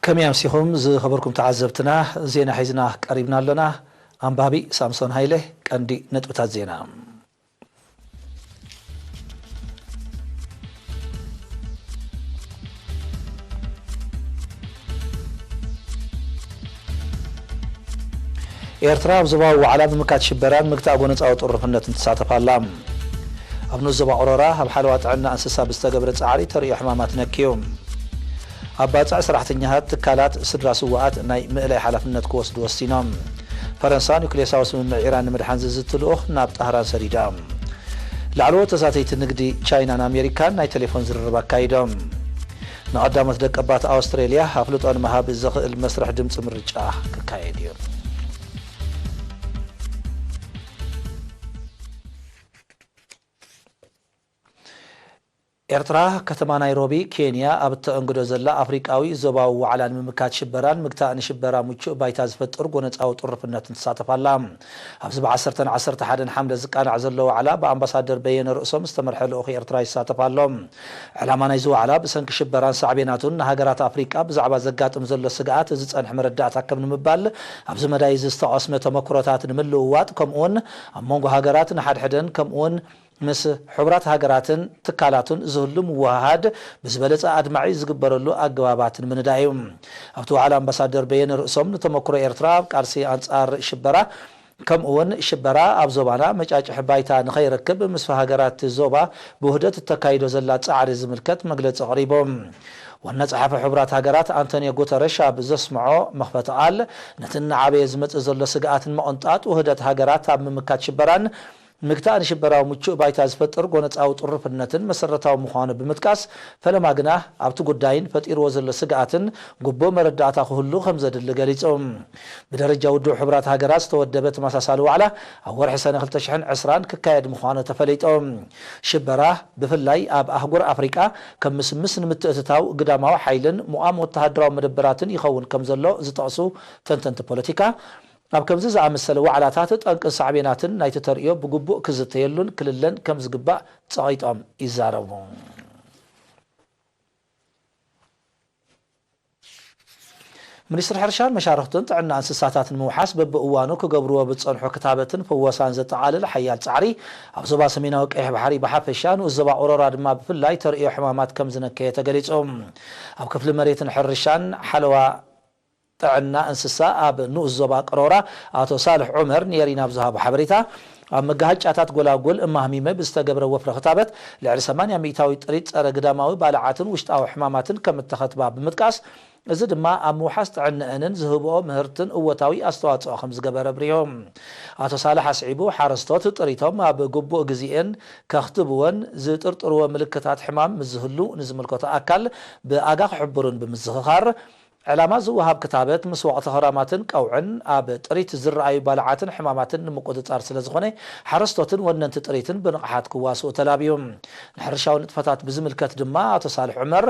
ከመይ ኣምሲኹም ዝኸበርኩም ተዓዘብትና፣ ዜና ሒዝና ቀሪብና ኣሎና። ኣንባቢ ሳምሶን ሃይለ። ቀንዲ ነጥብታት ዜና። ኤርትራ ኣብ ዞባዊ ዋዕላ ምምካት ሽበራን ምግታእ ጎነጻዊ ጥሩፍነትን ትሳተፍ ኣላ። ኣብ ንኡስ ዞባ ኦሮራ ኣብ ሓለዋ ጥዕና እንስሳ ብዝተገብረ ጻዕሪ ተርእዮ ሕማማት ነክዩ። ኣብ ባጽዕ ሰራሕተኛታት ትካላት ስድራ ስውኣት ናይ ምእላይ ሓላፍነት ክወስዱ ወሲኖም። ፈረንሳ ኑክሌሳዊ ስምምዕ ኢራን ንምድሓን ዝዝቲ ልኡኽ ናብ ጣህራን ሰዲዳ። ላዕለዎት ተዛተይቲ ንግዲ ቻይናን ኣሜሪካን ናይ ቴሌፎን ዝርርብ ኣካይዶም። ንቐዳሞት ደቀባት ኣውስትሬልያ ኣፍልጦ ንምሃብ ዘኽእል መስርሕ ድምፂ ምርጫ ክካየድ እዩ። ኤርትራ፣ ከተማ ናይሮቢ፣ ኬንያ፣ ኣብ እተአንግዶ ዘላ ኣፍሪቃዊ ዞባዊ ዋዕላ ንምምካት ሽበራን ምግታእ ንሽበራ ምቹእ ባይታ ዝፈጥር ጎነጻዊ ጥሩፍነትን ትሳተፍ ኣላ። ኣብዚ ብዓሰርተን ዓሰርተ ሓደን ሓምለ ዝቃናዕ ዘሎ ዋዕላ ብኣምባሳደር በየነ ርእሶም ዝተመርሐ ልኡኽ ኤርትራ ይሳተፍ ኣሎ። ዕላማ ናይዚ ዋዕላ ብሰንኪ ሽበራን ሳዕቤናቱን ንሃገራት ኣፍሪቃ ብዛዕባ ዘጋጥም ዘሎ ስግኣት ዝጸንሐ መረዳእታ ከም ንምባል ኣብዚ መዳይ እዚ ዝተቐስመ ተመክሮታት ንምልውዋጥ ከምኡውን ኣብ መንጎ ሃገራት ንሓድሕደን ከምኡውን ምስ ሕቡራት ሃገራትን ትካላቱን ዝህሉ ምውህሃድ ብዝበለጸ ኣድማዒ ዝግበረሉ ኣገባባት ንምንዳእ እዩ። ኣብቲ ዋዕላ ኣምባሳደር በየነ ርእሶም ንተመክሮ ኤርትራ ኣብ ቃልሲ ኣንጻር ሽበራ ከምኡውን ሽበራ ኣብ ዞባና መጫጭሒ ባይታ ንኸይረክብ ምስ ሃገራት ዞባ ብውህደት እተካይዶ ዘላ ጻዕሪ ዝምልከት መግለጺ ኣቕሪቦም። ዋና ጸሓፊ ሕቡራት ሃገራት ኣንቶኒዮ ጉተረሽ ኣብ ዘስምዖ መኽፈቲ ቃል ነቲ እናዓበየ ዝመጽእ ዘሎ ስግኣት ንምቕንጣጥ ውህደት ሃገራት ኣብ ምምካት ሽበራን ምግታእ ንሽበራዊ ምቹእ ባይታ ዝፈጥር ጎነጻዊ ጥሩፍነትን መሰረታዊ ምዃኑ ብምጥቃስ፣ ፈለማ ግና ኣብቲ ጉዳይን ፈጢርዎ ዘሎ ስግኣትን ግቡእ መረዳእታ ክህሉ ከም ዘድሊ ገሊጹ። ብደረጃ ውድብ ሕቡራት ሃገራት ዝተወደበ ተመሳሳሊ ዋዕላ ኣብ ወርሒ ሰነ ክልተ ሽሕን ዕስራን ክካየድ ምዃኑ ተፈሊጡ። ሽበራ ብፍላይ ኣብ ኣህጉር ኣፍሪቃ ከም ምስምስ ንምትእትታው ግዳማዊ ሓይልን ምቋም ወተሃደራዊ መደበራትን ይኸውን ከም ዘሎ ዝጠቕሱ ተንተንቲ ፖለቲካ፣ ኣብ ከምዚ ዝኣመሰለ ዋዕላታት ጠንቅን ሳዕቤናትን ናይቲ ተርእዮ ብግቡእ ክዝተየሉን ክልለን ከም ዝግባእ ጸቒጦም ይዛረቡ። ሚኒስትሪ ሕርሻን መሻርኽትን ጥዕና እንስሳታት ንምውሓስ በብእዋኑ ክገብርዎ ብዝጸንሑ ክታበትን ፍወሳን ዘጠቓልል ሓያል ጻዕሪ ኣብ ዞባ ሰሜናዊ ቀይሕ ባሕሪ ብሓፈሻ ንኡስ ዞባ ኦሮራ ድማ ብፍላይ ተርእዮ ሕማማት ከም ዝነከየ ተገሊጹ። ኣብ ክፍሊ መሬትን ሕርሻን ሓለዋ ጥዕና እንስሳ ኣብ ንኡስ ዞባ ቅሮራ ኣቶ ሳልሕ ዑመር ንኤሪና ብዝሃቦ ሓበሬታ፣ ኣብ መጋሃጫታት ጎላጉል እማህሚመ ብዝተገብረ ወፍሪ ክታበት ልዕሊ ሰማንያ ሚእታዊ ጥሪት ጸረ ግዳማዊ ባልዓትን ውሽጣዊ ሕማማትን ከም እተኸትባ ብምጥቃስ፣ እዚ ድማ ኣብ ምውሓስ ጥዕንአንን ዝህብኦ ምህርትን እወታዊ ኣስተዋጽኦ ከም ዝገበረ ኣብሪሁ። ኣቶ ሳልሕ ኣስዒቡ፣ ሓረስቶት ጥሪቶም ኣብ ግቡእ ግዜኤን ከኽትብወን ዝጥርጥርዎ ምልክታት ሕማም ምስ ዝህሉ ንዝምልከቶ ኣካል ብኣጋ ክሕብሩን ብምዝኽኻር፣ ዕላማ ዝወሃብ ክታበት ምስ ወቕቲ ክራማትን ቀውዕን ኣብ ጥሪት ዝረኣዩ ባልዓትን ሕማማትን ንምቁጽጻር ስለ ዝኾነ፣ ሓረስቶትን ወነንቲ ጥሪትን ብንቕሓት ክዋስኡ ተላብዩ። ንሕርሻዊ ንጥፈታት ብዝምልከት ድማ ኣቶ ሳልሕ ዑመር፣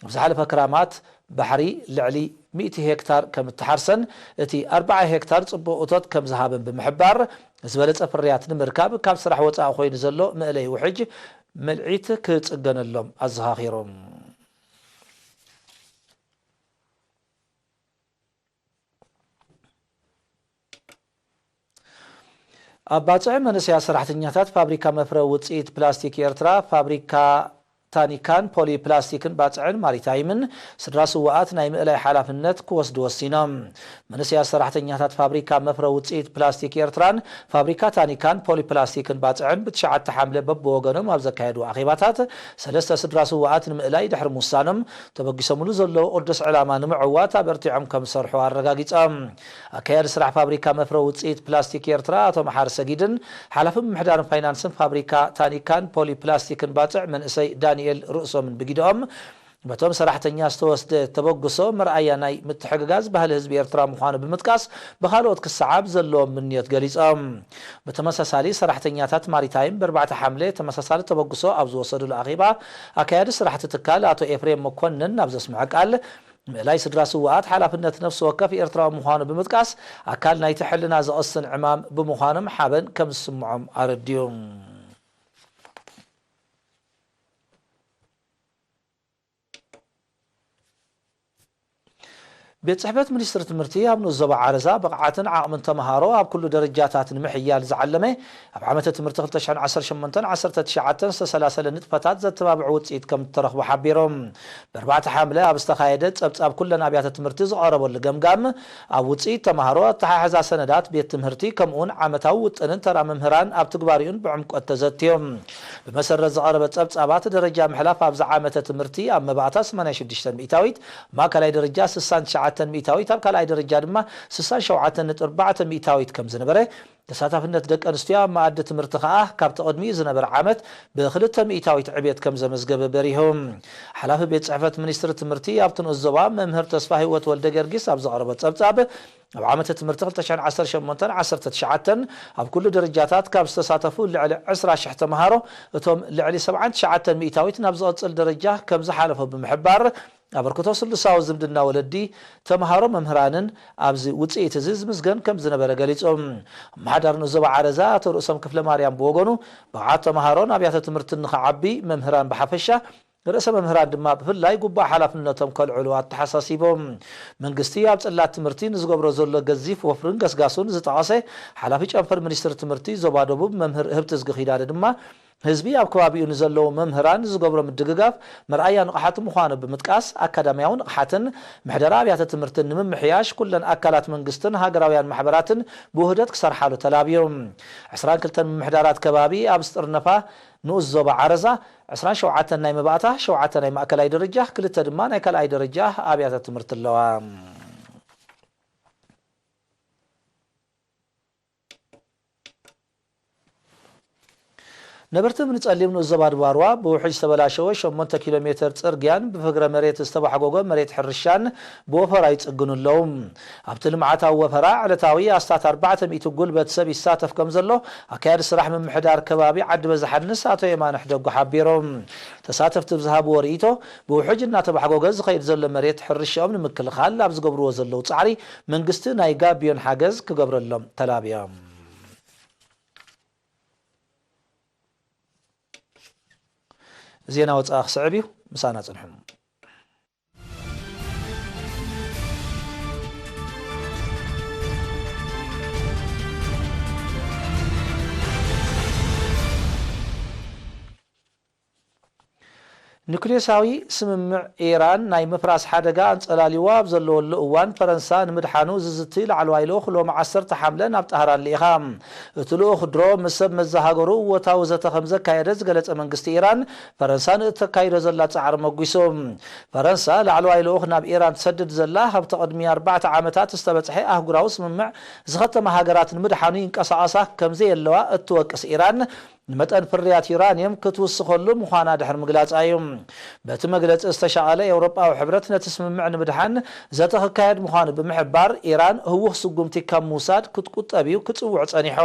ኣብ ዝሓለፈ ክራማት ባሕሪ ልዕሊ ሚእቲ ሄክታር ከም እተሓርሰን እቲ ኣርብዓ ሄክታር ጽቡቕ እቶት ከም ዝሃበን ብምሕባር፣ ዝበለጸ ፍርያት ንምርካብ ካብ ስራሕ ወጻኢ ኮይኑ ዘሎ መእለዪ ውሕጅ ምልዒት ክጽገነሎም ኣዘኻኺሩ። ኣብ ባጽዕ መንእሰያት ሰራሕተኛታት ፋብሪካ መፍረ ውጽኢት ፕላስቲክ ኤርትራ፣ ፋብሪካ ታኒካን ፖሊ ፕላስቲክን ባጽዕን ማሪታይምን ስድራ ስውኣት ናይ ምእላይ ሓላፍነት ክወስዱ ወሲኖም። መንእሰያት ሰራሕተኛታት ፋብሪካ መፍረ ውጽኢት ፕላስቲክ ኤርትራን ፋብሪካ ታኒካን ፖሊ ፕላስቲክን ባጽዕን ብትሽዓተ ሓምለ በብወገኖም ኣብ ዘካየድዎ ኣኼባታት፣ ሰለስተ ስድራ ስውኣት ንምእላይ ድሕሪ ምውሳኖም፣ ተበጊሶምሉ ዘለዉ ቅዱስ ዕላማ ንምዕዋት ኣበርቲዖም ከም ዝሰርሑ ኣረጋጊጾም። ኣካያዲ ስራሕ ፋብሪካ መፍረ ውጽኢት ፕላስቲክ ኤርትራ ኣቶ መሓሪ ሰጊድን ሓላፊ ምምሕዳርን ፋይናንስን ፋብሪካ ታኒካን ፖሊ ፕላስቲክን ባጽዕ መንእሰይ ዳንኤል ርእሶምን ብጊደኦም፣ በቶም ሰራሕተኛ ዝተወስደ ተበግሶ መርኣያ ናይ ምትሕግጋዝ ባህሊ ህዝቢ ኤርትራ ምዃኑ ብምጥቃስ፣ ብኻልኦት ክሰዓብ ዘለዎም ምንዮት ገሊጾም። ብተመሳሳሊ፣ ሰራሕተኛታት ማሪታይም ብኣርባዕተ ሓምለ ተመሳሳሊ ተበግሶ ኣብ ዝወሰዱሉ ኣኼባ፣ ኣካያዲ ስራሕቲ ትካል ኣቶ ኤፍሬም መኮንን ኣብ ዘስምዖ ቃል፣ ምእላይ ስድራ ስውኣት ሓላፍነት ነፍሲ ወከፍ ኤርትራዊ ምዃኑ ብምጥቃስ፣ ኣካል ናይቲ ሕልና ዘቐስን ዕማም ብምዃኖም ሓበን ከም ዝስምዖም ኣረድዩ። ቤት ጽሕፈት ሚኒስትሪ ትምህርቲ ኣብ ንኡስ ዞባ ዓረዛ ብቕዓትን ዓቕምን ተምሃሮ ኣብ ኩሉ ደረጃታት ንምሕያል ዝዓለመ ኣብ ዓመተ ትምህርቲ ክልተ ሽሕን ዓሰርተ ሸሞንተን ዓሰርተ ትሽዓተን ዝተሰላሰለ ንጥፈታት ዘተባብዑ ውጽኢት ከም እተረኽቡ ሓቢሮም። ብኣርባዕተ ሓምለ ኣብ ዝተኻየደ ጸብጻብ ኩለን ኣብያተ ትምህርቲ ዝቐረበሉ ገምጋም፣ ኣብ ውጽኢት ተምሃሮ፣ ኣተሓሕዛ ሰነዳት ቤት ትምህርቲ፣ ከምኡውን ዓመታዊ ውጥንን ተራ መምህራን ኣብ ትግባሪኡን ብዕምቆት ተዘትዮም። ብመሰረት ዝቐረበ ጸብጻባት፣ ደረጃ ምሕላፍ ኣብዚ ዓመተ ትምህርቲ ኣብ መባእታ ሰማንያ ሽዱሽተ ሚእታዊት፣ ማእከላይ ደረጃ ስሳን ትሽዓተን ሚእታዊት፣ ኣብ ካልኣይ ደረጃ ድማ ስሳን ሸውዓተን ነጥቢ ኣርባዕተ ሚእታዊት ከም ዝነበረ፣ ተሳታፍነት ደቂ ኣንስትዮ ኣብ መኣዲ ትምህርቲ ከኣ ካብቲ ቅድሚኡ ዝነበረ ዓመት ብክልተ ሚእታዊት ዕብየት ከም ዘመዝገበ በሪሁ። ሓላፊ ቤት ጽሕፈት ሚኒስትሪ ትምህርቲ ኣብቲ ንኡስ ዞባ መምህር ተስፋ ህይወት ወልደ ጊዮርጊስ ኣብ ዘቕረቦ ጸብጻብ፣ ኣብ ዓመተ ትምህርቲ ክልተ ሽሕን ዓሰርተ ሸሞንተን ዓሰርተ ትሽዓተን ኣብ ኩሉ ደረጃታት ካብ ዝተሳተፉ ልዕሊ ዕስራ ሽሕ ተምሃሮ፣ እቶም ልዕሊ ሰብዓን ትሽዓተን ሚእታዊት ናብ ዝቕጽል ደረጃ ከም ዝሓለፉ ብምሕባር፣ ኣበርክቶ ስሉሳዊ ዝምድና ወለዲ ተምሃሮ መምህራንን ኣብዚ ውጽኢት እዚ ዝምስገን ከም ዝነበረ ገሊጹ። ኣመሓዳሪ ንኡስ ዞባ ዓረዛ ኣቶ ርእሶም ክፍለ ማርያም ብወገኑ፣ ብቕዓት ተምሃሮን ኣብያተ ትምህርትን ንኽዓቢ መምህራን ብሓፈሻ፣ ርእሰ መምህራን ድማ ብፍላይ ግቡእ ሓላፍነቶም ከልዕሉ ኣተሓሳሲቦም። መንግስቲ ኣብ ጽላት ትምህርቲ ንዝገብሮ ዘሎ ገዚፍ ወፍርን ገስጋሱን ዝጠቐሰ ሓላፊ ጨንፈር ሚኒስትሪ ትምህርቲ ዞባ ደቡብ መምህር ህብትዝጊ ኪዳነ ድማ፣ ህዝቢ ኣብ ከባቢኡ ንዘለዉ መምህራን ዝገብሮ ምድግጋፍ መርኣያ ንቕሓት ምዃኑ ብምጥቃስ፣ ኣካዳሚያዊ ንቕሓትን ምሕደራ ኣብያተ ትምህርትን ንምምሕያሽ ኩለን ኣካላት መንግስትን ሃገራውያን ማሕበራትን ብውህደት ክሰርሓሉ ተላብዮም። ዕስራን ክልተን ምምሕዳራት ከባቢ ኣብ ዝጥርነፋ ንኡስ ዞባ ዓረዛ፣ ዕስራን ሸውዓተን ናይ መባእታ፣ ሸውዓተ ናይ ማእከላይ ደረጃ፣ ክልተ ድማ ናይ ካልኣይ ደረጃ ኣብያተ ትምህርቲ ኣለዋ። ነበርቲ እምኒ ጸሊም ንኡስ ዞባ ድባርዋ ብውሕጅ ዝተበላሸወ ሸሞንተ ኪሎ ሜተር ጽርግያን ብፍግረ መሬት ዝተባሕጎጎ መሬት ሕርሻን ብወፈራ ይጽግኑ ኣለዉ። ኣብቲ ልምዓታዊ ወፈራ ዕለታዊ ኣስታት ኣርባዕተ ሚእቲ ጉልበት ሰብ ይሳተፍ ከም ዘሎ ኣካያዲ ስራሕ ምምሕዳር ከባቢ ዓዲ በዛሓንስ ኣቶ የማነ ሕደጉ ሓቢሮም። ተሳተፍቲ ብዝሃብዎ ርእይቶ፣ ብውሕጅ እናተባሕጎገ ዝኸይድ ዘሎ መሬት ሕርሻኦም ንምክልኻል ኣብ ዝገብርዎ ዘለዉ ጻዕሪ መንግስቲ ናይ ጋቢዮን ሓገዝ ክገብረሎም ተላብዮም። ዜና ወጻኢ ክስዕብ እዩ። ምሳና ጽንሑ። ኒኩሌሳዊ ስምምዕ ኢራን ናይ ምፍራስ ሓደጋ ኣንጸላልይዎ ኣብ ዘለወሉ እዋን፣ ፈረንሳ ንምድሓኑ ዝዝቲ ላዕለዋይ ልኡኽ ሎሚ ዓሰርተ ሓምለ ናብ ጣህራን ልኢኻ። እቲ ልኡኽ ድሮ ምስ ሰብ መዘሃገሩ እወታዊ ዘተ ከም ዘካየደ ዝገለጸ መንግስቲ ኢራን፣ ፈረንሳ ንእተካይዶ ዘላ ጻዕሪ መጒሱ። ፈረንሳ ላዕለዋይ ልኡኽ ናብ ኢራን ትሰድድ ዘላ፣ ኣብቲ ቅድሚ ኣርባዕተ ዓመታት ዝተበጽሐ ኣህጉራዊ ስምምዕ ዝኸተማ ሃገራት ንምድሓኑ ይንቀሳቐሳ ከም ዘየለዋ እትወቅስ ኢራን፣ ንመጠን ፍርያት ዩራንየም ክትውስኸሉ ምዃና ድሕሪ ምግላጻ እዩ። በቲ መግለጺ ዝተሻቐለ ኤውሮጳዊ ሕብረት ነቲ ስምምዕ ንምድሓን ዘተ ክካየድ ምዃኑ ብምሕባር፣ ኢራን ህዉኽ ስጉምቲ ካብ ምውሳድ ክትቁጠብ እዩ ክጽውዕ ጸኒሑ።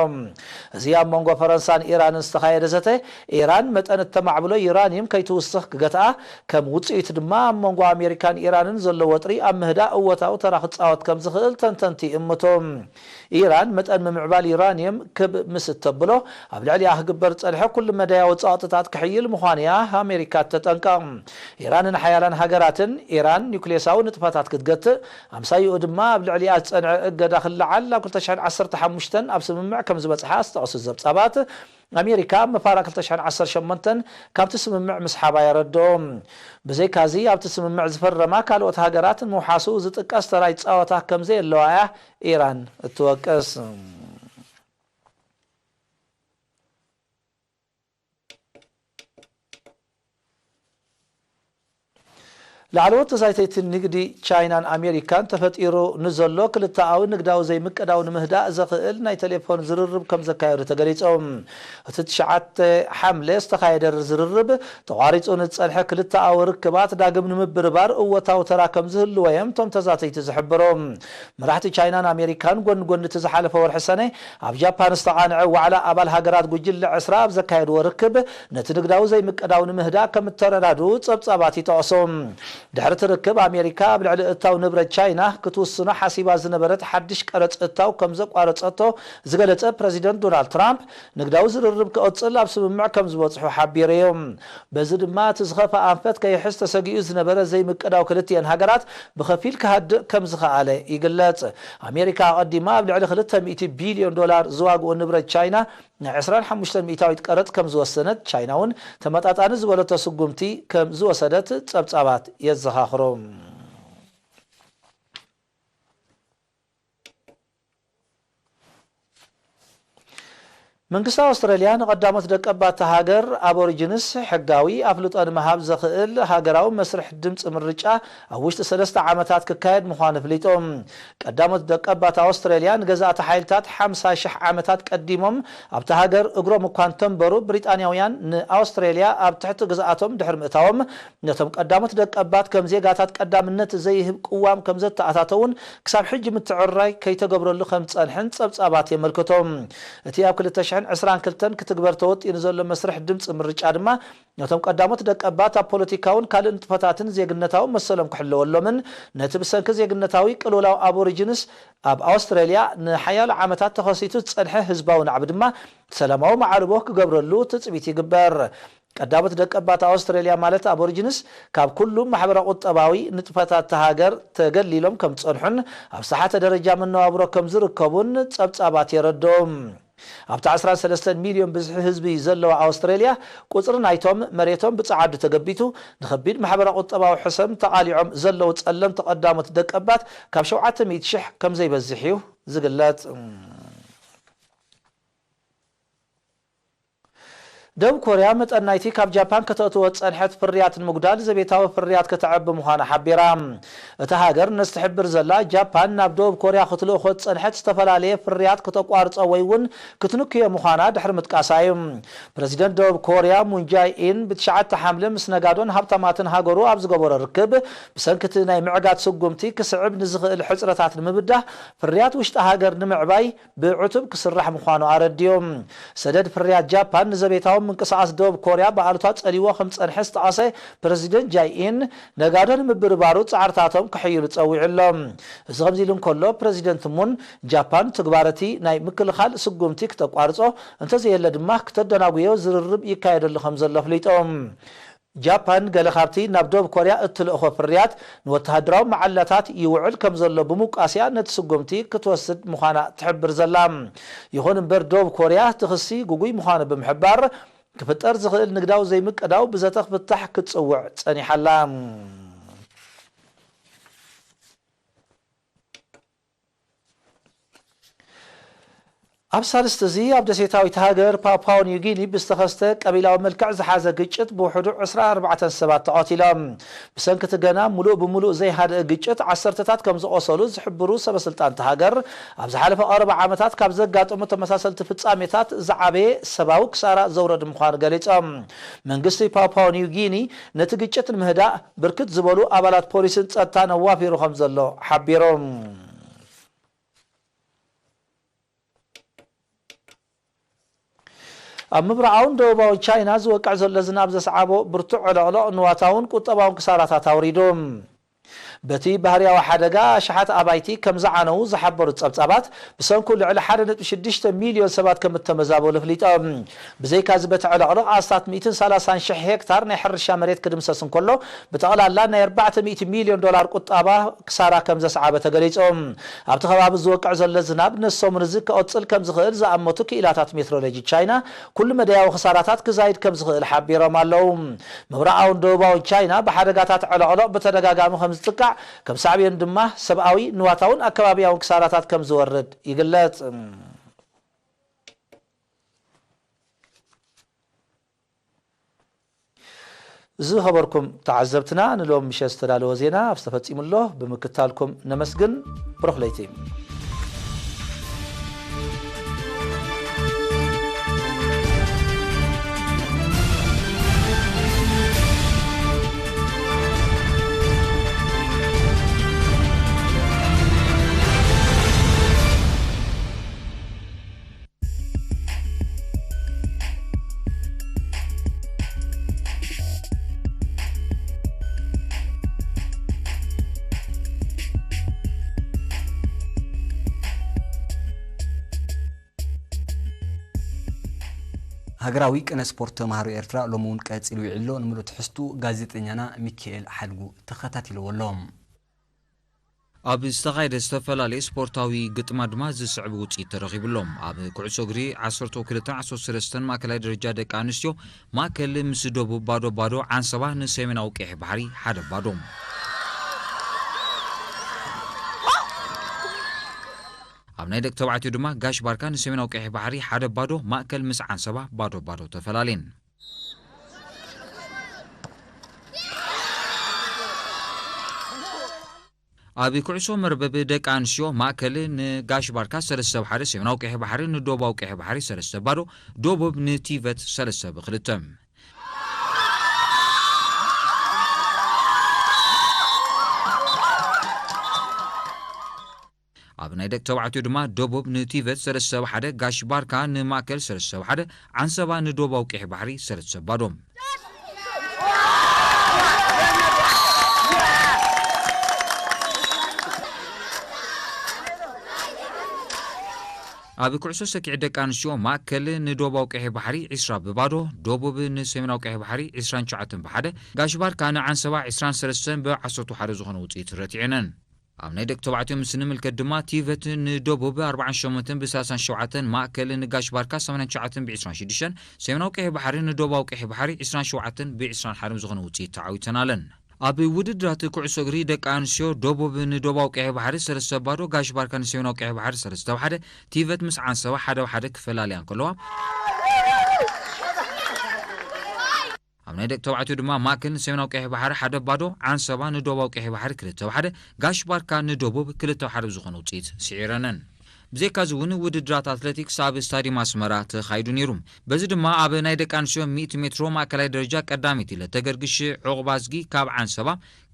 እዚ ኣብ መንጎ ፈረንሳን ኢራንን ዝተኻየደ ዘተ፣ ኢራን መጠን እተማዕብሎ ዩራንየም ከይትውስኽ ክገትኣ፣ ከም ውጽኢቱ ድማ ኣብ መንጎ ኣሜሪካን ኢራንን ዘሎ ወጥሪ ኣብ ምህዳእ እወታዊ ተራ ክጻወት ከም ዝኽእል ተንተንቲ ይእምቱ። ኢራን መጠን ምምዕባል ዩራንየም ክብ ምስ እተብሎ፣ ኣብ ልዕሊኣ ክግበር ዝጸንሐ ኩሉ መዳያዊ ጸቕጥታት ክሕይል ምዃኑ እያ ኣሜሪካ እተጠንቀቕ። ኢራንን ሓያላን ሃገራትን፣ ኢራን ኒውክሌሳዊ ንጥፈታት ክትገትእ፣ ኣምሳይኡ ድማ ኣብ ልዕሊኣ ዝጸንዐ እገዳ ክለዓል ኣብ ክልተ ሽሕን ዓሰርተ ሓሙሽተን ኣብ ስምምዕ ከም ዝበጽሓ ዝጠቕሱ ዘብጻባት፣ ኣሜሪካ ኣብ መፋራ ክልተ ሽሕን ዓሰርተ ሸሞንተን ካብቲ ስምምዕ ምስሓባ የረድኦ። ብዘይካዚ፣ ኣብቲ ስምምዕ ዝፈረማ ካልኦት ሃገራት ንምውሓሱ ዝጥቀስ ተራ ይጻወታ ከም ዘየለዋ እያ ኢራን እትወቅስ። ላዕለዎት ተዛይተይቲ ንግዲ ቻይናን ኣሜሪካን ተፈጢሩ ንዘሎ ክልተኣዊ ንግዳዊ ዘይምቅዳው ንምህዳእ ዘኽእል ናይ ቴሌፎን ዝርርብ ከም ዘካየዱ ተገሊጾም። እቲ ትሽዓተ ሓምለ ዝተኻየደ ዝርርብ ተቋሪጹ ንዝጸንሐ ክልተኣዊ ርክባት ዳግም ንምብርባር እወታዊ ተራ ከም ዝህልዎ እዮም እቶም ተዛተይቲ ዝሕብሩ። መራሕቲ ቻይናን ኣሜሪካን ጎኒ ጎኒ እቲ ዝሓለፈ ወርሒ ሰነ ኣብ ጃፓን ዝተቓንዐ ዋዕላ ኣባል ሃገራት ጉጅለ ዕስራ ኣብ ዘካየድዎ ርክብ፣ ነቲ ንግዳዊ ዘይምቅዳው ንምህዳእ ከም እተረዳድኡ ጸብጻባት ይጠቕሱ። ድሕሪ እቲ ርክብ፣ ኣሜሪካ ኣብ ልዕሊ እታው ንብረት ቻይና ክትውስኖ ሓሲባ ዝነበረት ሓድሽ ቀረጽ እታው ከም ዘቋረጸቶ ዝገለጸ ፕረዚደንት ዶናልድ ትራምፕ፣ ንግዳዊ ዝርርብ ክቕጽል ኣብ ስምምዕ ከም ዝበጽሑ ሓቢሩ እዩ። በዚ ድማ እቲ ዝኸፍኣ ኣንፈት ከይሕዝ ተሰጊኡ ዝነበረ ዘይምቅዳው ክልቲኤን ሃገራት ብኸፊል ክሃድእ ከም ዝኸኣለ ይግለጽ። ኣሜሪካ ኣቐዲማ ኣብ ልዕሊ ክልተ ሚእቲ ቢልዮን ዶላር ዝዋግኡ ንብረት ቻይና ናይ ዕስራን ሓሙሽተን ሚእታዊት ቀረጽ ከም ዝወሰነት፣ ቻይና እውን ተመጣጣኒ ዝበለቶ ስጉምቲ ከም ዝወሰደት ጸብጻባት የዘኻኽሩ። መንግስቲ ኣውስትራልያ ንቐዳሞት ደቀባት እታ ሃገር ኣቦሪጂንስ ሕጋዊ ኣፍልጦ ንምሃብ ዘኽእል ሃገራዊ መስርሕ ድምፂ ምርጫ ኣብ ውሽጢ ሰለስተ ዓመታት ክካየድ ምዃኑ ኣፍሊጡ። ቀዳሞት ደቀባት ኣውስትራልያ ንገዛእቲ ሓይልታት ሓምሳ ሽሕ ዓመታት ቀዲሞም ኣብታ ሃገር እግሮም እኳ እንተንበሩ፣ ብሪጣንያውያን ንኣውስትራልያ ኣብ ትሕቲ ግዝኣቶም ድሕሪ ምእታዎም፣ ነቶም ቀዳሞት ደቀባት ከም ዜጋታት ቀዳምነት ዘይህብ ቅዋም ከም ዘተኣታተውን ክሳብ ሕጂ ምትዕርራይ ከይተገብረሉ ከም ዝጸንሐን ጸብጻባት የመልክቶ። እቲ ኣብ ክልተ ሽሕን ዕስራን ክልተን ክትግበር ተወጢኑ ዘሎ መስርሕ ድምጺ ምርጫ ድማ፣ ነቶም ቀዳሞት ደቀባት ኣብ ፖለቲካውን ካልእ ንጥፈታትን ዜግነታዊ መሰሎም ክሕለወሎምን፣ ነቲ ብሰንኪ ዜግነታዊ ቅልውላው ኣቦሪጂንስ ኣብ ኣውስትራልያ ንሓያሎ ዓመታት ተኸሲቱ ዝጸንሐ ህዝባዊ ናዕቢ ድማ ሰላማዊ መዓልቦ ክገብረሉ ትጽቢት ይግበር። ቀዳሞት ደቀባት ኣውስትራልያ ማለት ኣቦሪጂንስ ካብ ኩሉ ማሕበረ ቁጠባዊ ንጥፈታት እታ ሃገር ተገሊሎም ከም ዝጸንሑን ኣብ ዝሰሓተ ደረጃ መነባብሮ ከም ዝርከቡን ጸብጻባት የረድኡ። ኣብታ ዕስራን ሰለስተን ሚልዮን ብዝሒ ህዝቢ ዘለዋ ኣውስትራልያ፣ ቁጽሪ ናይቶም መሬቶም ብጸዓዱ ተገቢቱ ንኸቢድ ማሕበረ ቁጠባዊ ሕሰም ተቓሊዖም ዘለዉ ጸለምቲ ቀዳሞት ደቀባት ካብ ሸውዓተ ሚእቲ ሽሕ ከም ዘይበዝሕ እዩ ዝግለጽ። ደቡብ ኮርያ መጠን ናይቲ ካብ ጃፓን ከተእትዎ ዝጸንሐት ፍርያት ንምጉዳል ዘቤታዊ ፍርያት ከተዕቢ ምዃና ሓቢራ። እታ ሃገር ነዚ ትሕብር ዘላ፣ ጃፓን ናብ ደቡብ ኮርያ ክትልእኾ ዝጸንሐት ዝተፈላለየ ፍርያት ክተቋርጾ ወይ እውን ክትንክዮ ምዃና ድሕሪ ምጥቃሳ እዩ። ፕረዚደንት ደቡብ ኮርያ ሙን ጃይ ኢን ብትሽዓተ ሓምለ ምስ ነጋዶን ሃብታማትን ሃገሩ ኣብ ዝገበሮ ርክብ፣ ብሰንኪ እቲ ናይ ምዕጋት ስጉምቲ ክስዕብ ንዝኽእል ሕጽረታት ንምብዳህ ፍርያት ውሽጢ ሃገር ንምዕባይ ብዕቱብ ክስራሕ ምዃኑ ኣረዲኡ። ሰደድ ፍርያት ጃፓን ንዘቤታዊ ምንቅስቓስ ደቡብ ኮርያ ብኣሉታ ጸሊዎ ከም ዝጸንሐ ዝጠቐሰ ፕረዚደንት ጃይ ኢን፣ ነጋዶ ንምብርባሩ ጻዕርታቶም ከሐይሉ ጸዊዑ ኣሎ። እዚ ከምዚ ኢሉ እንከሎ፣ ፕረዚደንት ሙን፣ ጃፓን ትግባር እቲ ናይ ምክልኻል ስጉምቲ ክተቋርጾ፣ እንተዘየለ ድማ ክተደናጉዮ ዝርርብ ይካየደሉ ከም ዘሎ ኣፍሊጦም። ጃፓን ገለ ካብቲ ናብ ደቡብ ኮርያ እትልእኾ ፍርያት ንወተሃደራዊ መዓላታት ይውዕል ከም ዘሎ ብምውቃስያ፣ ነቲ ስጉምቲ ክትወስድ ምዃና ትሕብር ዘላ። ይኹን እምበር፣ ደቡብ ኮርያ እቲ ክሲ ግጉይ ምዃኑ ብምሕባር፣ ክፍጠር ዝኽእል ንግዳዊ ዘይምቅዳው ብዘተ ክፍታሕ ክትጽውዕ ጸኒሓ ኣላ። ኣብ ሳልስቲ እዚ፣ ኣብ ደሴታዊት ሃገር ፓፓው ኒው ጊኒ ብዝተኸስተ ቀቢላዊ መልክዕ ዝሓዘ ግጭት ብውሕዱ ዕስራን ኣርባዕተን ሰባት ተቐቲሎም። ብሰንኪ እቲ ገና ምሉእ ብምሉእ ዘይሃደአ ግጭት፣ ዓሰርተታት ከም ዝቖሰሉ ዝሕብሩ ሰበስልጣን እታ ሃገር፣ ኣብ ዝሓለፈ ቀረባ ዓመታት ካብ ዘጋጠሙ ተመሳሰልቲ ፍጻሜታት ዝዓበየ ሰብኣዊ ክሳራ ዘውረድ ምዃኑ ገሊጾም። መንግስቲ ፓፓው ኒው ጊኒ ነቲ ግጭት ንምህዳእ ብርክት ዝበሉ ኣባላት ፖሊስን ጸጥታን ኣዋፊሩ ከም ዘሎ ሓቢሩ። ኣብ ምብራቓውን ደቡባውን ቻይና ዝወቅዕ ዘሎ ዝናብ ዘስዓቦ ብርቱዕ ዕለቕለቕ ንዋታውን ቁጠባውን ክሳራታት ኣውሪዱ። በቲ ባህርያዊ ሓደጋ ኣሽሓት ኣባይቲ ከም ዝዓነዉ ዝሓበሩ ጸብጻባት፣ ብሰንኩ ልዕሊ ሓደ ነጥቢ ሽዱሽተ ሚልዮን ሰባት ከም እተመዛበሉ ኣፍሊጦም። ብዘይካዚ፣ በቲ ዕለቕለቕ ኣስታት ሚእትን ሰላሳን ሽሕ ሄክታር ናይ ሕርሻ መሬት ክድምሰስ እንከሎ፣ ብጠቕላላ ናይ ኣርባዕተ ሚእቲ ሚልዮን ዶላር ቁጠባ ክሳራ ከም ዘስዓበ ተገሊጹ። ኣብቲ ከባቢ ዝወቅዕ ዘሎ ዝናብ ነቲ ሰሙን እዚ ክቕጽል ከም ዝኽእል ዝኣመቱ ክኢላታት ሜትሮሎጂ ቻይና፣ ኩሉ መዳያዊ ክሳራታት ክዛይድ ከም ዝኽእል ሓቢሮም ኣለዉ። ምብራቓውን ደቡባውን ቻይና ብሓደጋታት ዕለቕለቕ ብተደጋጋሚ ከም ዝጥቃዕ፣ ከም ሳዕቤኑ ድማ ሰብኣዊ፣ ንዋታውን ኣከባብያውን ክሳራታት ከም ዝወርድ ይግለጽ። ዝኸበርኩም ተዓዘብትና፣ ንሎም ምሸት ዝተዳለወ ዜና ኣብዚ ተፈጺሙ ኣሎ። ብምክታልኩም ነመስግን። ብሩኽ ለይቲ። ሃገራዊ ቅነ ስፖርት ተምሃሮ ኤርትራ ሎሚ እውን ቀጺሉ ውዒሉ ኣሎ። ንምሉእ ትሕዝቱ ጋዜጠኛና ሚካኤል ሓድጉ ተኸታቲልዎ ኣሎ። ኣብ ዝተኻየደ ዝተፈላለየ ስፖርታዊ ግጥማት ድማ ዝስዕብ ውጽኢት ተረኺቡ ኣሎ። ኣብ ኩዕሶ እግሪ ዓሰርተ ክልተ ዓሰርተ ሰለስተ ማእከላይ ደረጃ ደቂ ኣንስትዮ ማእከል ምስ ደቡብ ባዶ ባዶ፣ ዓንሰባ ንሰሜናዊ ቀይሕ ባሕሪ ሓደ ባዶ። ኣብ ናይ ደቂ ተባዕትዮ ድማ ጋሽ ባርካ ንሰሜናዊ ቀይሕ ባሕሪ ሓደ ባዶ፣ ማእከል ምስ ዓንሰባ ባዶ ባዶ ተፈላለየን። ኣብ ኩዕሶ መርበብ ደቂ ኣንስትዮ ማእከል ንጋሽ ባርካ ሰለስተ ብ ሓደ፣ ሰሜናዊ ቀይሕ ባሕሪ ንደቡባዊ ቀይሕ ባሕሪ ሰለስተ ባዶ፣ ደቡብ ንቲቨት ሰለስተ ብ ክልተ። ኣብ ናይ ደቂ ተባዕትዮ ድማ ደቡብ ንቲቨት ሰለስተ ብ ሓደ፣ ጋሽ ባርካ ንማእከል ሰለስተ ብ ሓደ፣ ዓንሰባ ንደቡባዊ ቀይሕ ባሕሪ ሰለስተ ባዶ። ኣብ ኩዕሶ ሰኪዕ ደቂ ኣንስትዮ ማእከል ንደቡባዊ ቀይሕ ባሕሪ ዒስራ ብ ባዶ፣ ደቡብ ንሰሜናዊ ቀይሕ ባሕሪ ዒስራን ትሽዓተን ብ ሓደ፣ ጋሽ ባርካ ንዓንሰባ ዒስራን ሰለስተን ብ ዓሰርተ ሓደ ዝኾነ ውጽኢት ረቲዐነን። ኣብ ናይ ደቂ ተባዕትዮ ምስ ንምልከት ድማ ቲቨት ንደቡብ ኣርባዓን ሸሞንተን ብ ሰላሳን ሸውዓተን፣ ማእከል ንጋሽ ባርካ ሰማንያን ትሽዓተን ብ ዒስራን ሽዱሽተን፣ ሰሜናዊ ቀይሕ ባሕሪ ንደቡባዊ ቀይሕ ባሕሪ ዒስራን ሸውዓተን ብ ዒስራን ሓደን ዝኾነ ውጽኢት ተዓዊተናለን። ኣብ ውድድራት ኩዕሶ እግሪ ደቂ ኣንስትዮ ደቡብ ንደቡባዊ ቀይሕ ባሕሪ ሰለስተ ባዶ፣ ጋሽ ባርካ ንሰሜናዊ ቀይሕ ባሕሪ ሰለስተ ብ ሓደ፣ ቲቨት ምስ ዓንሰባ ሓደ ብ ሓደ ክፈላለያ እንከለዋ፣ ኣብ ናይ ደቂ ተባዕትዮ ድማ ማእከል ንሰሜናዊ ቀይሕ ባሕሪ ሓደ ባዶ፣ ዓንሰባ ንደቡባዊ ቀይሕ ባሕሪ ክልተ ብ ሓደ፣ ጋሽ ባርካ ንደቡብ ክልተ ብ ሓደ ብዝኾነ ውጽኢት ስዒረነን። ብዘይካዚ እውን ውድድራት ኣትሌቲክስ ኣብ ስታዲየም ኣስመራ ተኻይዱ ነይሩ። በዚ ድማ ኣብ ናይ ደቂ ኣንስትዮ ሚእቲ ሜትሮ ማእከላይ ደረጃ ቀዳመይቲ ለተገርግሽ ዑቕባዝጊ ካብ ዓንሰባ፣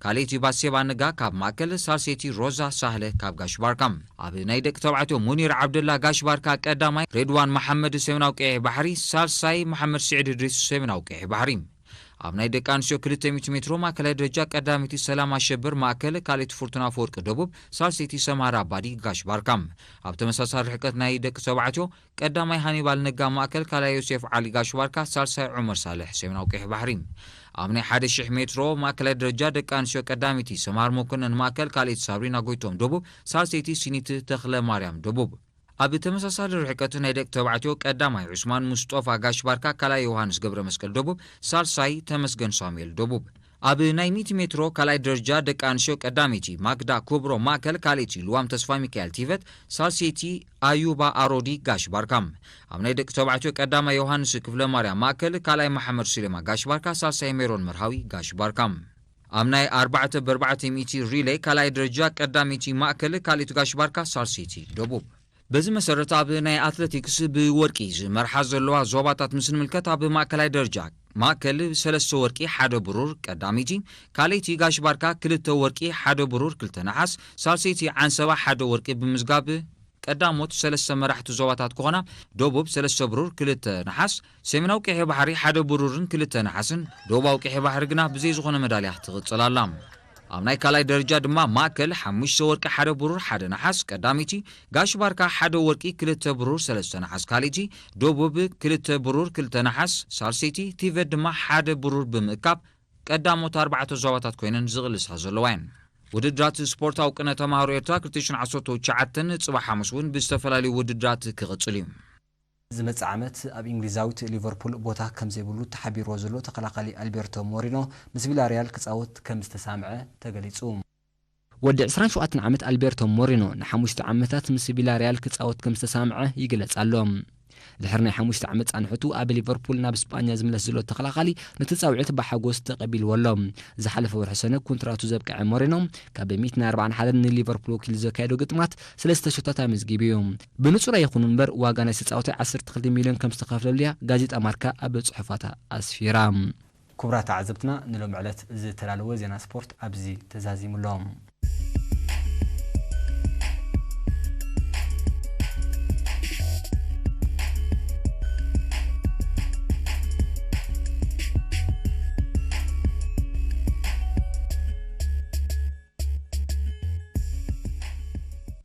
ካልኣይቲ ባሴባ ነጋ ካብ ማእከል፣ ሳልሰይቲ ሮዛ ሳህለ ካብ ጋሽ ባርካ። ኣብ ናይ ደቂ ተባዕትዮ ሙኒር ዓብደላ ጋሽ ባርካ ቀዳማይ፣ ሬድዋን መሓመድ ሰሜናዊ ቀይሕ ባሕሪ፣ ሳልሳይ መሓመድ ስዒድ እድሪስ ሰሜናዊ ቀይሕ ባሕሪ። ኣብ ናይ ደቂ ኣንስትዮ ክልተ ሚእቲ ሜትሮ ማእከላይ ደረጃ ቀዳመይቲ ሰላም ኣሸብር ማእከል፣ ካልኣይቲ ፍርቱና ኣፈወርቂ ደቡብ፣ ሳልሰይቲ ሰምሃር ኣባዲ ጋሽ ባርካ። ኣብ ተመሳሳሊ ርሕቀት ናይ ደቂ ተባዕትዮ ቀዳማይ ሃኒባል ነጋ ማእከል፣ ካልኣይ ዮሴፍ ዓሊ ጋሽ ባርካ፣ ሳልሳይ ዑመር ሳልሕ ሰሜናዊ ቀይሕ ባሕሪ። ኣብ ናይ ሓደ ሺሕ ሜትሮ ማእከላይ ደረጃ ደቂ ኣንስትዮ ቀዳመይቲ ሰምሃር መኮነን ማእከል፣ ካልኣይቲ ሳብሪና ጎይቶም ደቡብ፣ ሳልሰይቲ ሲኒት ተኽለ ማርያም ደቡብ። ኣብ ተመሳሳሊ ርሕቀት ናይ ደቂ ተባዕትዮ ቀዳማይ ዑስማን ሙስጦፋ ጋሽ ባርካ፣ ካልኣይ ዮሃንስ ገብረ መስቀል ደቡብ፣ ሳልሳይ ተመስገን ሳሙኤል ደቡብ። ኣብ ናይ ሚእቲ ሜትሮ ካልኣይ ደረጃ ደቂ ኣንስትዮ ቀዳመይቲ ማግዳ ኩብሮ ማእከል፣ ካልኣይቲ ልዋም ተስፋ ሚካኤል ቲቨት፣ ሳልሰይቲ ኣዩባ ኣሮዲ ጋሽ ባርካ። ኣብ ናይ ደቂ ተባዕትዮ ቀዳማይ ዮሃንስ ክፍለ ማርያም ማእከል፣ ካልኣይ መሓመድ ሱሌማ ጋሽ ባርካ፣ ሳልሳይ ሜሮን መርሃዊ ጋሽ ባርካ። ኣብ ናይ ኣርባዕተ ብኣርባዕተ ሚእቲ ሪሌይ ካልኣይ ደረጃ ቀዳመይቲ ማእከል፣ ካልኣይቲ ጋሽ ባርካ፣ ሳልሰይቲ ደቡብ። በዚ መሰረት ኣብ ናይ ኣትሌቲክስ ብወርቂ ዝመርሓ ዘለዋ ዞባታት ምስ ንምልከት፣ ኣብ ማእከላይ ደረጃ ማእከል ሰለስተ ወርቂ ሓደ ብሩር ቀዳመይቲ፣ ካልኣይቲ ጋሽ ባርካ ክልተ ወርቂ ሓደ ብሩር ክልተ ነሓስ፣ ሳልሰይቲ ዓንሰባ ሓደ ወርቂ ብምዝጋብ ቀዳሞት ሰለስተ መራሕቲ ዞባታት ክኾና፣ ደቡብ ሰለስተ ብሩር ክልተ ነሓስ፣ ሰሜናዊ ቀይሕ ባሕሪ ሓደ ብሩርን ክልተ ነሓስን፣ ደቡባዊ ቀይሕ ባሕሪ ግና ብዘይ ዝኾነ መዳልያ ትቕጽል ኣላ። ኣብ ናይ ካልኣይ ደረጃ ድማ ማእከል ሓሙሽተ ወርቂ ሓደ ብሩር ሓደ ነሓስ ቀዳመይቲ፣ ጋሽ ባርካ ሓደ ወርቂ ክልተ ብሩር ሰለስተ ነሓስ ካልኣይቲ፣ ደቡብ ክልተ ብሩር ክልተ ነሓስ ሳልሰይቲ፣ ቲቨት ድማ ሓደ ብሩር ብምእካብ ቀዳሞት ኣርባዕተ ዞባታት ኮይነን ዝቕልሳ ዘለዋ እየን። ውድድራት ስፖርታዊ ቅነ ተምሃሮ ኤርትራ ክልተ ሽሕን ዓሰርተ ትሽዓተን ጽባሕ ሓሙስ እውን ብዝተፈላለዩ ውድድራት ክቕጽል እዩ። ዝመጽእ ዓመት ኣብ እንግሊዛዊት ሊቨርፑል ቦታ ከም ዘይብሉ ተሓቢርዎ ዘሎ ተኸላኻሊ ኣልቤርቶ ሞሪኖ፣ ምስ ቪላሪያል ክጻወት ከም ዝተሳምዐ ተገሊጹ። ወዲ ዕስራን ሸውዓተን ዓመት ኣልቤርቶ ሞሪኖ ንሓሙሽተ ዓመታት ምስ ቪላሪያል ክጻወት ከም ዝተሳምዐ ይግለጽ ኣሎ። ድሕሪ ናይ ሓሙሽተ ዓመት ጻንሕቱ ኣብ ሊቨርፑል ናብ ስጳኛ ዝምለስ ዘሎ ተኸላኻሊ፣ ነቲ ጻውዒት ብሓጎስ ተቐቢልዎ ኣሎ። ዝሓለፈ ወርሒ ሰነ ኮንትራቱ ዘብቅዐ ሞሪኖ፣ ካብ ሚእትን ኣርባዓን ሓደን ንሊቨርፑል ወኪሉ ዘካየዶ ግጥማት ሰለስተ ሸቶታት ኣመዝጊቡ እዩ። ብንጹር ኣይኹን እምበር፣ ዋጋ ናይ ተጻዋታይ ዓሰርተ ክልተ ሚልዮን ከም ዝተኸፍለሉ እያ ጋዜጣ ማርካ ኣብ ጽሑፋታ ኣስፊራ። ክቡራት ተዓዘብትና፣ ንሎም ዕለት ዝተዳለወ ዜና ስፖርት ኣብዚ ተዛዚሙ ኣሎ።